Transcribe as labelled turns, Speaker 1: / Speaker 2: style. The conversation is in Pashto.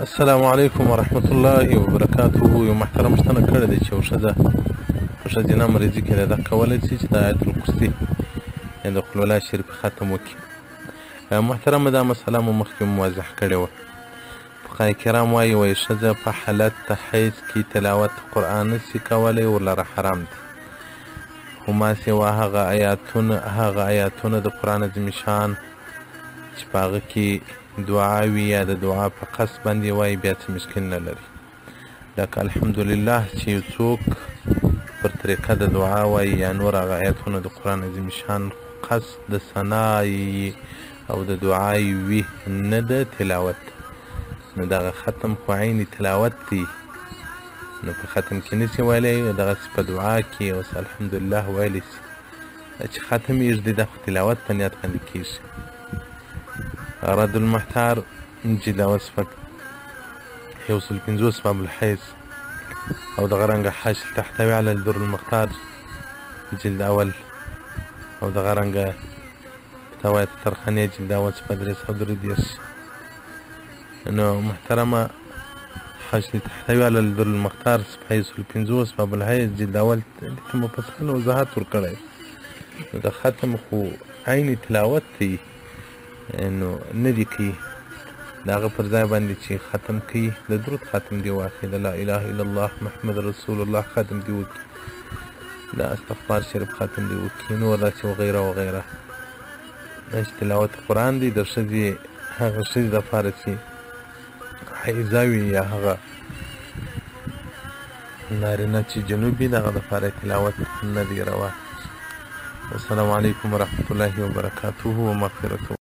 Speaker 1: السلام علیکم ورحمت الله وبرکاته. یو محترم پوښتنه کړې ده چې یو ښځه په ښځینه مریضي کې ده، دا کولی شي چې د آیت الکرسي یا د قل الله شریف ختم وکړي؟ محترمه، دا مسله مو مخکې هم واضح کړې وه. فقهای کرام وایي، وایي ښځه په حالت د حیض کې تلاوت قرآن نه شي کولی، ورلره حرام دی، خو ما سوا هغه آیاتونه د قرآن عظیم شان چې په هغه کې دعا وي یا د دعا په قصد باندې وایي، بیا څه مشکل نه لري. لکه الحمدلله چې یو څوک پر طریقه د دعا وایي یا نور هغه آیاتونه د قرآن عظیم شان قصد د ثنا او د دعا وي، نه د تلاوت، نو دغه ختم خو عین تلاوت دی، نو په ختم کې نسي ویلی، دغسې په دعا کې اوس الحمدلله ویلی سي چې ختم یې ږدي، دا خو تلاوت په نیت باندې کېږي. رد المحتار جلد اول صفحه 150 باب الحیض، او دغه رنګه حاشیه تحتوي علی الدر المختار جلد اول، او دغه رنګه فتاوی ترخانې جلد اول صفحه 333. نو محترمه، حاشیه تحتوي علی الدر المختار صفحه 150 باب الحیض جلد اول دې ته مفصل وضاحت ورکړی. نو د ختم خو عین تلاوت دی، نو نه دی کوي، د هغه پر ځای باندې چې ختم کوي د درود ختم دی واخلي، د لا اله الا الله محمد رسول الله ختم دی وکړي، د استغفار شریف ختم دی وکړي، نور داسې وغیره وغیره. دا چې تلاوت قرآن دی د ښځې، هغه ښځې دپاره چې حیضه وي یا هغه نارینه چې جنوب وي، د هغه دپاره تلاوت نه دی روا. والسلام علیکم ورحمة الله وبرکاته ومغفرته.